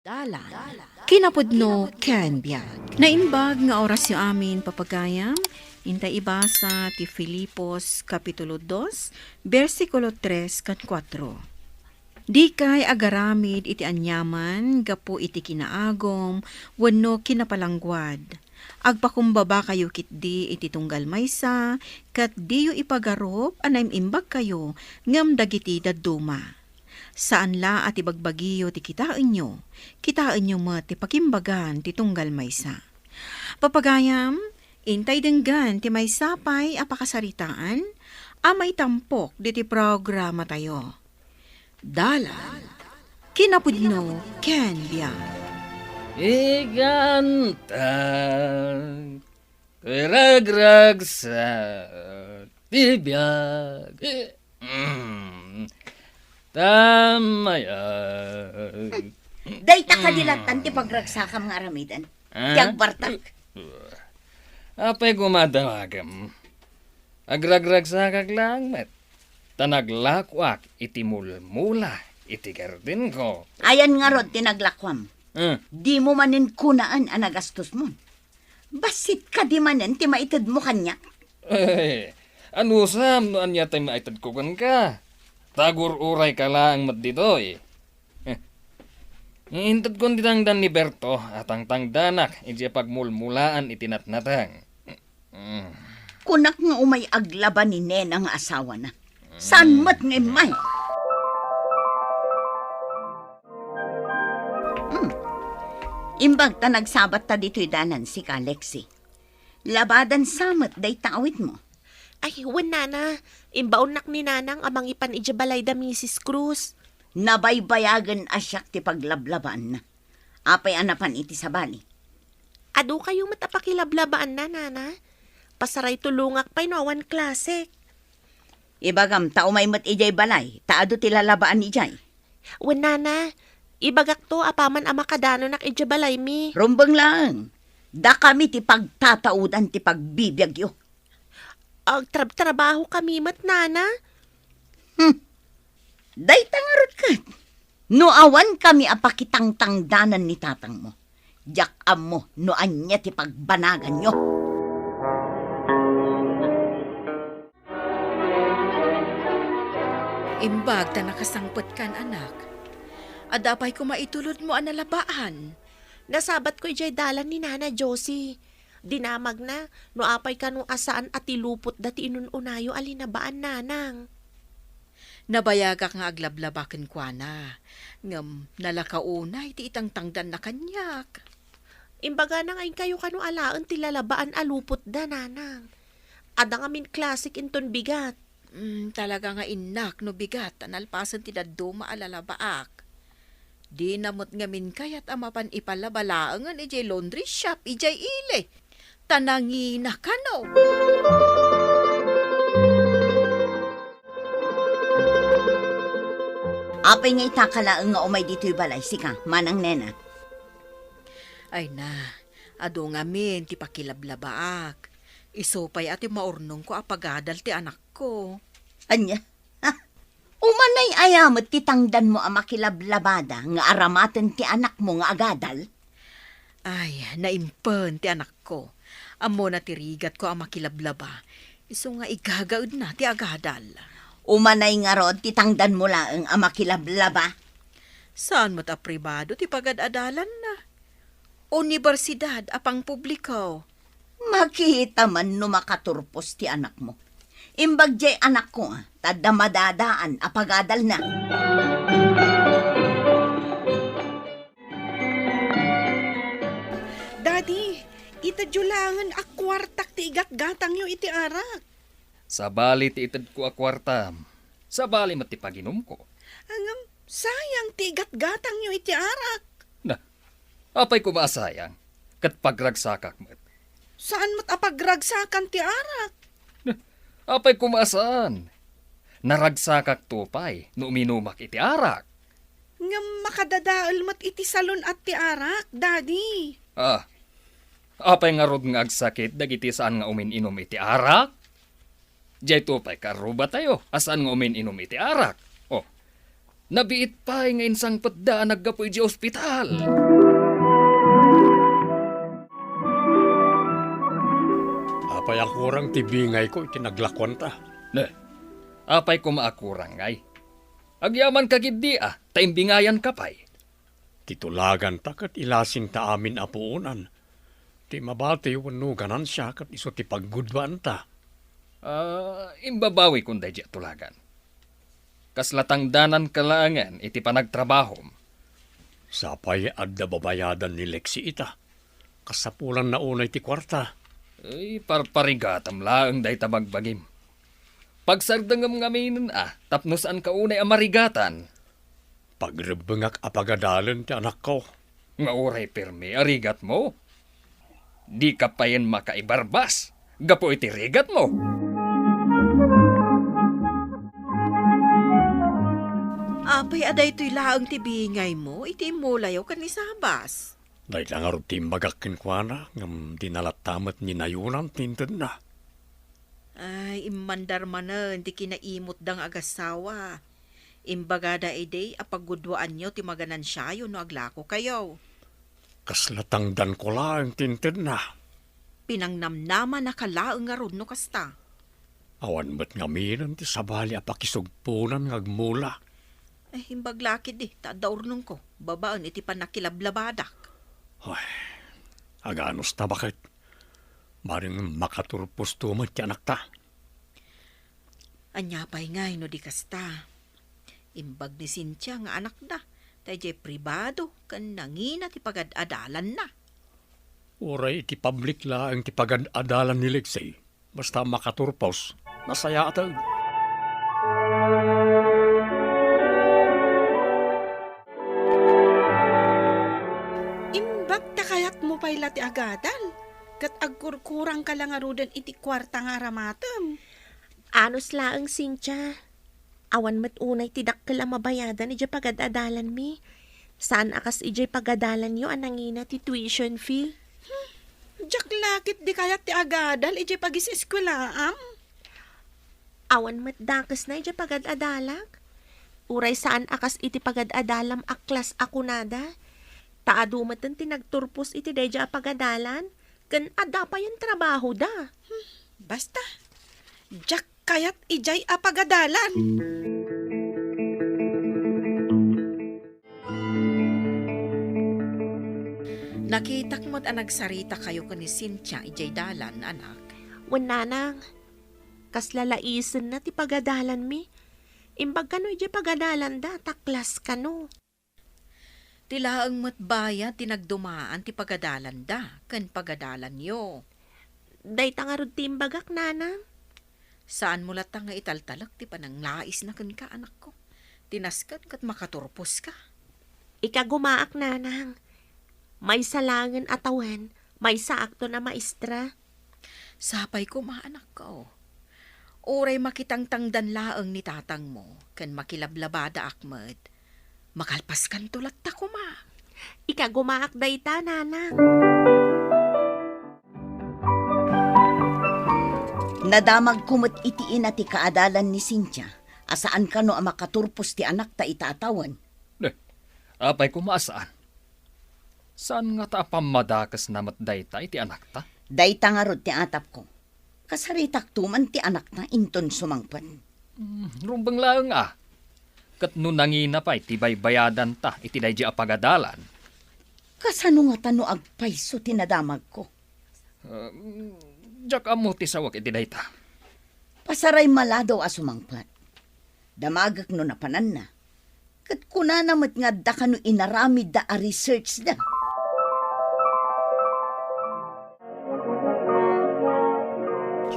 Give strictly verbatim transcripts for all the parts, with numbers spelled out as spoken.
Dalan, kinapudno ken biag. Naimbag nga orasyo amin, papagayam, intay ibasa ti Filipos, Kapitulo dos, bersikulo tres ken kuatro. Dikay agaramid iti aniaman gapu iti kinaagum wenno kinapalangguad. Agpakumbabakayo ketdi iti tunggal maysa, ket diyo ipagarup a naim-imbagkayo ngem dagiti dadduma. Saan la a ti bagbagiyo ti kitaenyo, kitaenyo met ti pakimbagan ti tunggal maysa. Papagayam, intay denggen ti maysa pay a pakasaritaan a maitampok ditoy programatayo. Dalan, kinapudno ken biag. Iganta, ragragsa, ti biag. Mm. Tamaya. Dayta kadi latta ti pagragsakam nga aramiden. Ah? Ti agbartak. Apay gumadawagem? Agragragsakak laeng met. Ta naglakuak iti mulmula iti gardenko. Ayan ngarud ti naglakuam? Eh. Dimo manen kunaan a nagastos mon. Bassit kadi manen ti maitedmo kaniak? Eh, anusam no ania ti maitedko kenka? Ta agur-urayka laeng met ditoy. Eh, intedkon ti tangdan ni Berto a tangtangdanak idiay pagmulmulaan iti natnateng. Mm. Kunak nga umay aglaba ni Nena nga asawana. Saan met nga immay? Hmm. Imbag ta nagsabatta ditoy dalan sika, Lexi. Labadan sa met dayta awitmo. Ay, wen, Nana. Imbaonnak ni Nanang a mangipan idiay balay da Misis Cruz. Nabaybayagen a siak ti paglablabaanna. Apay a napan iti sabali? Adu kayo met a pakilablabaanna, Nana. Pasaray tulongak pay no awan klasek. Ibagam ta umay met idiay balay, ta adu ti lalabaan idiay. Wen, Nana, ibagakto apaman a makadanonak idiay balaymi. Rumbeng laeng, dakami ti pagtataudan ti pagbibiagyo. Agtrabtrabaho kami met, Nana. Hmm. Dayta ngarud ket, no awan kami a pakitangtangdanan ni tatangmo, diak ammo no ania ti pagbanaganyo. Imbag ta nakasangpetkan, anak. Adda pay koma itulodmo a nalabaan? Nasabatko idiay dalan ni Nana Josie. Dinamagna, no apay kano a saan a ti lupotda ti inun-unayo a linabaan, Nanang. Nabayagak nga aglablaba kenkuana, ngem nalaka unay ti itangtangdanna kaniak. Imbagana nga inkayo kano alaen ti lalabaan a lupotda, Nanang. Adda ngamin klasik inton bigat. Mm, talaga nga innak no bigat a nalpasen ti dadduma a lalabaak. Dina met ngamin kayat a mapan ipalaba laengen idiay laundry shop idiay ili. Ta nangina kano. Apay nga itaka laeng nga umay ditoy balay, sika, Manang Nena? Ay na, adu ngamin ti pakilablabaak. Isu pay a ti maurnongko a pagadal ti anakko. Ania? Ha? Umanay aya met ti tangdanmo a makilablabada nga aramaten ti anakmo nga agadal? Ay, naimpen ti anakko. Ammona ti rigatko a makilablaba. Isu nga igagaedna ti agadal. Umanay ngarud ti tangdanmo laeng a makilablaba? Saan met a pribado ti pagad-adalanna. Unibersidad a pangpubliko. Makita man no makaturpos ti anakmo. Imbag diay anakko, ta adda madadaan a pagadalna. Daddy, itedyo laengen a kuartak ti igatgatangyo iti arak. Sabali ti itedko a kuartam. Sabali met ti paginumko. Ngem, sayang ti igatgatangyo iti arak. Na, apay koma a sayang? Ket pagragsakak met. Saan met a pagragsakan ti arak? Na, apay koma a saan? Naragsakakto pay no uminumak iti arak. Ngem makadadael met iti salun-at ti arak, Daddy. Ah, apay ngarud nga agsakit dagiti saan nga umin-inum iti arak? Diayto pay karrubatayo a saan nga umin-inum iti arak. Oh, Nabiit pay nga insangpetda a naggapu idiay ospital. Apay a kurang ti bingayko iti naglakuanta? Ne, apay koma a kurang ngay? Agyamanka ketdi a, ta imbingayanka pay. Ti tulaganta ket ilasingta amin a puonan. Ti mabati wenno ganansia ket isu ti paggudwaanta. Ah, imbabawikon daydi a tulagan. Kasla tangdananka laengen iti panagtrabahom. Sapay adda babayadan ni Lexi ita. Kasapulanna unay ti kuarta. Ay, parparigatam laeng dayta bagbagim. Pagsardengem ngaminen a, tapno saanka unay a marigatan. Pagrebbengak a pagadalen ti anakko. Nga uray permi a rigatmo? Dika payen makaibarbas gapu iti rigatmo. Apay a daytoy laeng ti bingaymo iti immulayo ken ni Sabas? Dayta ngarud ti imbagak kenkuana, ngem dina latta met ni Nayunan ti intedna. Ay, immandar manen ti kinaimutda nga agassawa. Imbagada idi a pagudwaanyo ti maganansiayo no aglakokayo. Kasla tangdanko laeng ti intedna. Pinangnamnamanaka laeng ngarud no kasta. Awan met ngaminen ti sabali a pakisugponan nga agmula. Ay, imbag la ketdi, ta adda urnongko, babaen iti pannakilablabadak. Ay, aganos ta baket. Bareng makaturposto met ti anakta. Ania pay ngay no di kasta? Imbag ni Cynthia nga anakda, ta idiay pribado ken nangina ti pagad-adalanna. Uray iti public laeng ti pagad-adalan ni Lexi, basta makaturpos, nasayaaten. Imbag ta kayatmo pay la ti agadal, ket agkurkurangka la ngaruden iti kuarta nga aramatem. Anos laeng, Cynthia. Awan met unay ti dakkel a mabayadan idiay pagad-adalanmi. Saan a kas idiay pagadalanyo a nangina ti tuition fee. Hmm, diak la ketdi kayat ti agadal idiay pagis-eskuelaam. Awan met dakesna idiay pagad-adalak. Uray saan a kas iti pagad-adalam a klas a kunada. Ta adu meten ti nagturpos iti daydiay a pagadalan, ken adda payen trabahoda. Hmm, basta, diak kayat idiay a pagadalan. Nakitak met a nagsaritakayo ken ni Cynthia idiay dalan, anak. Wen, nanang, kasla laisenna ti pagadalanmi. Imbag kano idiay pagadalanda, ta klas kano. Ti laeng met bayad ti nagdumaan ti pagadalanda ken pagadalanyo. Dayta ngarud ti imbagak, nanang. Saanmo latta nga italtalek ti pananglaisna kenka, anakko. Ti nasken ket makaturposka. Ikagumaak, nanang. Maysa laengen a tawen, maysaakton a maestra. Sapay koma, anakko. Uray makitangtangdan laeng ni tatangmo ken makilablabadaak met, makalpaskanto latta koma. Ikagumaak dayta, nanang. Nadamagko met iti ina ti kaadalan ni Cynthia a saan kano a makaturpos ti anakta ita a tawen. Ne, apay koma a saan? Saan ngata a pammadakesna met dayta iti anakta? Dayta ngarud ti atapko. Kasaritakto man ti anakta inton sumangpet. Hmm, rumbeng laeng a. Ket no nangina pay ti baybayadanta iti daydiay a pagadalan. Kasano ngata no agpayso ti nadamagko? Ah, diak ammo ti sawek iti dayta. Pasaray maladaw a sumangpet. Damagek no napananna. Ket kunana met nga adda kano inaramidda a researchda.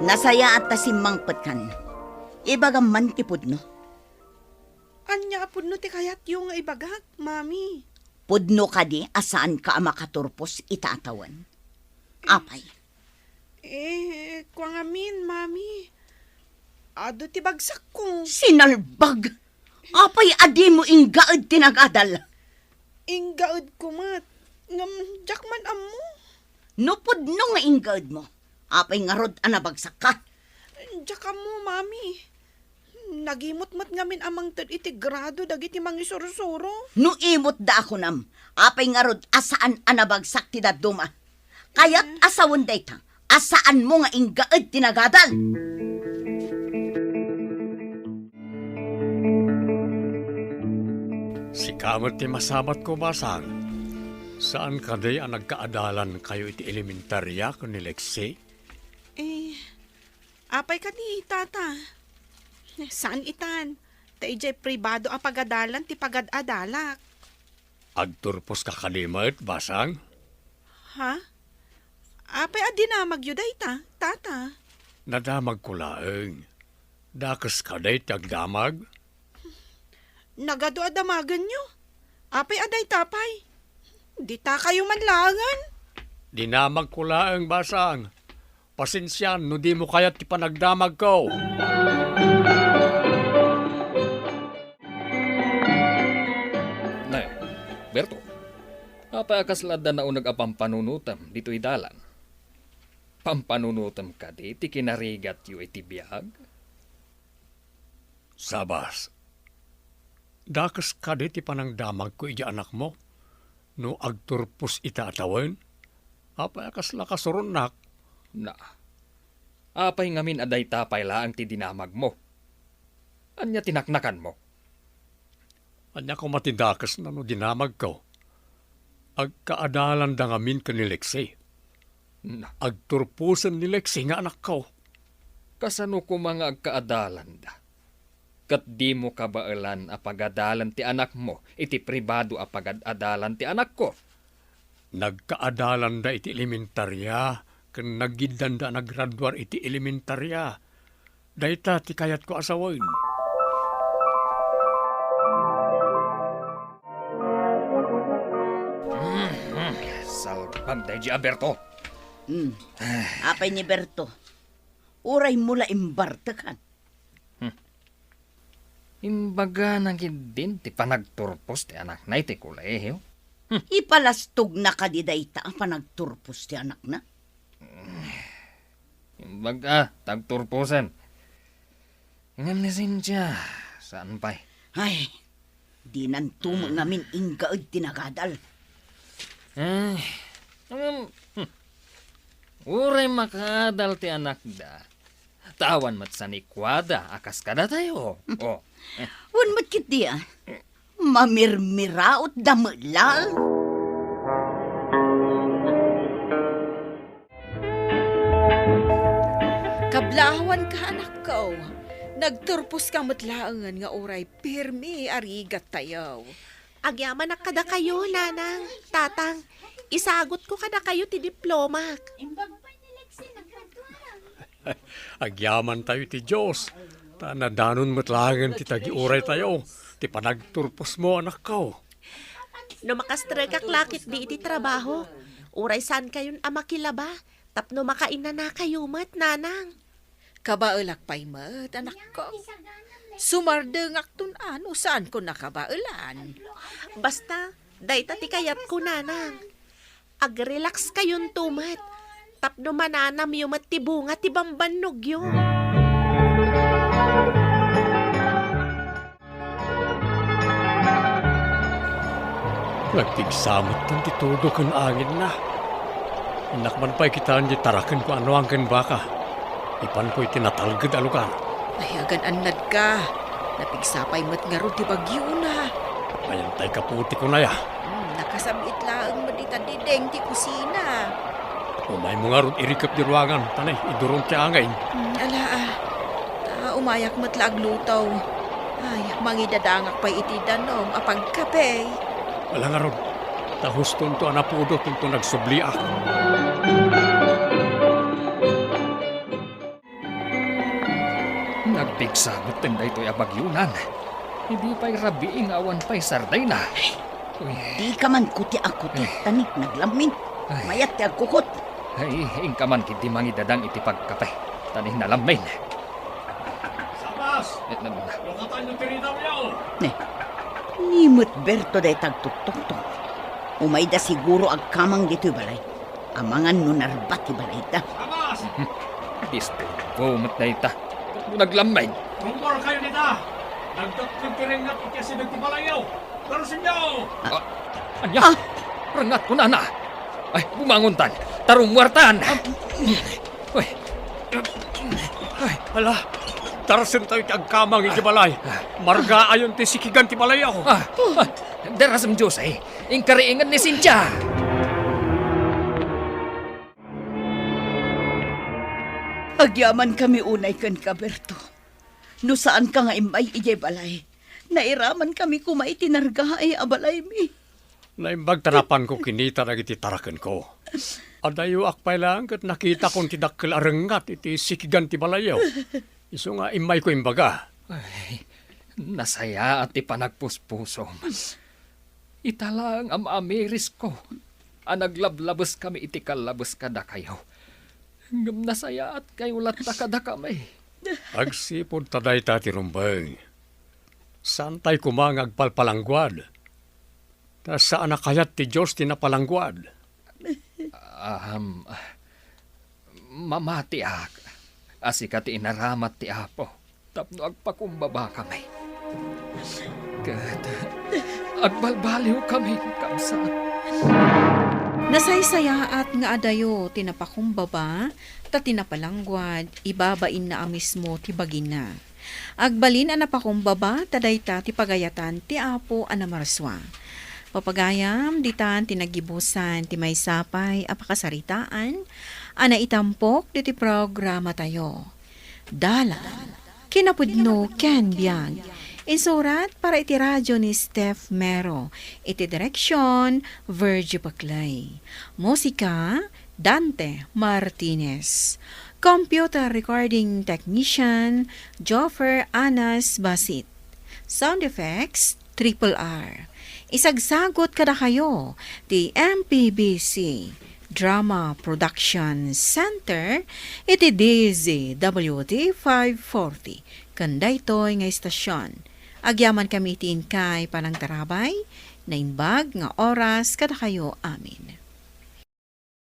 Nasayaat ta simmangpetkan. Ibagam man ti pudno. Ania a pudno ti kayatyo nga ibagak, Mami? Pudno kadi a saanka a makaturpos ita a tawen? Apay? Eh, kua ngamin, Mami. Adu ti bagsakko. Sinalbag! Apay a dimo inggaed ti nagadal? Inggaedko met. Ngem diak man ammo. No pudno nga inggaedmo, apay ngarud a nabagsakka? Diak ammo, Mami. Nagimut met ngamin a mangted iti grado dagiti mangisursuro. No imutda a kunam, apay ngarud a saan a nabagsak ti dadduma? Kayat a sawen dayta a saanmo nga inggaed ti nagadal. Sika met ti masabatko, Basang. Saan kadi a nagkaadalankayo iti elementaria ken ni Lexi? Eh, apay kadi, Tata? Saan itan. Ta idiay pribado a pagadalan ti pagad-adalak. Agturposka kadi met, Basang? Ha? Apay a dinamagyo dayta, Tata? Nadamagko laeng. Dakes kadi ti agdamag? Nagadu a damagenyo? Apay a dayta pay? Ditakayo man laengen? Dinamagko laeng, Basang. Pasensian no dimo kayat ti panagdamagko. Nay, Berto, apay a kasla adda nauneg a pampanunotem ditoy dalan? Pampanunotem kadi ti kinarigatyo iti biag? Sabas, dakes kadi ti panangdamagko idiay anakmo no agturpos ita a tawen? Apay a kasla kasuronnak? Na, apay ngamin a dayta pay laeng ti dinamagmo? Ania ti naknakanmo? Ania koma ti dakesna no dinamagko? Agkaadalanda ngamin ken ni Lexi. Na, agturposen ni Lexi nga anakko. Kasano koma nga agkaadalanda? Ket dimo kabaelan a pagadalan ti anakmo iti pribado a pagad-adalan ti anakko? Nagkaadalanda iti elementaria ken nagyiddanda a nagraduar iti elementaria. Dayta ti kayatko a sawen. Hmm, hmm. Salbag daydi a Berto. Hmm. Apay ni Berto? Uraymo la imbartekan. Hmm. Imbagana ketdin ti panagturpos ti anakna iti kolehio. Hmm. Ipalastogna kadi dayta a panagturpos ti anakna? Imbag a, tagturposen. Ngem ni Cynthia, saan pay? Ay, dinanto met ngamin inggaed ti nagadal. Eh, ngem, hmm. Uray makaadal ti anakda, ta awan met sanikuada a kas kadatayo. Oh. Wen met ketdi a, mamirmirautda met laeng. Kablawanka, anakko. Nagturposka met laengen nga uray pirmi a rigattayo. Agyamanak kadakayo, Nanang, Tatang. Isagutko kadakayo ti diplomak. Agyamantayo iti Dios, ta nadanon met laengen ti tagiuraytayo, ti panagturposmo, anakko. No makastrekak la ketdi iti trabaho, uray saankayon a makilaba, tapno makainanakayo met, Nanang. Kabaelak pay met, anakko. Sumardengakton a no saanko nakabaelan. Basta, dayta ti kayatko, Nanang. Agrelaxkayonto met tapno mananamyo met ti bunga ti bambannogyo. Nagpigsa metten ti tudo ken anginna. Innak man pay kitaen ti tarakenko a nuang ken baka. Ipanko iti natalged a lugar. Ay, agan-annadka. Napigsa pay met ngarud ti bagyona. Ayan tay kaputi, kunaya. Hmm, nakasam-it laeng met ita dideng ti kusina. Umaymo ngarud irikep ti ruangan, ta nay, idurong ti angin. Hmm, ala, ah. Ta umayak met la agluto. Ay, mangidadangak pay iti danum a pagkape. Ala ngarud, ta hustonto a napudot inton nagsubliak. Nagpigsa metten daytoy a bagyo, Nang. Idi pay rabii nga awan pay sardina. Uy. Dika man kuti a kuti, Eh. ta ni naglammin. Ay. Mayat ti agkukot. Ay, inka man ketdi mangidadang iti pagkape, ta ni nalammin. Sabas! Eh, na, na. Lukatan niyo ti ridawyo! Ne, ni met Berto dayta agtuktoktok. Umayda siguro agkamang ditoy balay. Amangan no narbat ti balayda. Sabas! Disturbo met dayta. Naglammig. Rummuarkayo dita! Nagdakkel ti rengngat iti asideg ti balayyo! Darusenyo! Ah, ania? Ah! Rengngat kunana! Ay, bumangontan! Ta rummuartan! Uy. Ay. Ala, darsentayo ti agkamang iti balay. Margaayon ti sikigan ti balayyo. Ah, ah, darasem, Jose. Inkariingen ni Cynthia. Agyamankami unay kenka, Berto. No saanka nga immay idiay balay, nairamankami koma iti nargaay a balaymi. Naimbag ta napanko kinita dagiti tarakenko. Adayoak pay laeng ket nakitakon ti dakkel a rengngat iti sikigan ti balayyo. Isu nga immayko imbaga. Ay, nasayaat ti panagpuspusom. Ita laeng a maamirisko a naglablabeskami iti kallabes kadakayo. Ngem nasayaatkayo latta kadakami. Agsipud ta dayta ti rumbeng, saantay koma nga agpalpalangguad. Ta saan a kayat ti Dios ti napalangguad. Ahem, mamatiak a sika ti inaramat ti Apo tapno agpakumbabakami. Ket agbalbaliwkami, kabsat. Nasaysayaat nga adayo ti napakumbaba, ta ti napalangguad, ibabainna a mismo ti bagina. Agbalin a napakumbaba, ta dayta ti pagayatan ti Apo a Namarsua. Papagayam, ditan ti naggibusan ti maysa pay a pakasaritaan a naitampok ditoy programatayo. Dalan, kinapudno ken biag. Insurat para iti radio ni Steph Mero. Iti direksyon, Virgie Paclay. Musika, Dante Martinez. Computer recording technician, Joffer Anas Basit. Sound effects, Triple R. Isagsagut kadakayo ti M P B C Drama Production Center iti D Z W T five forty. Ken daytoy nga istasyon, agyamankami iti inkay panangtarabay, naimbag nga oras kadakayo amin.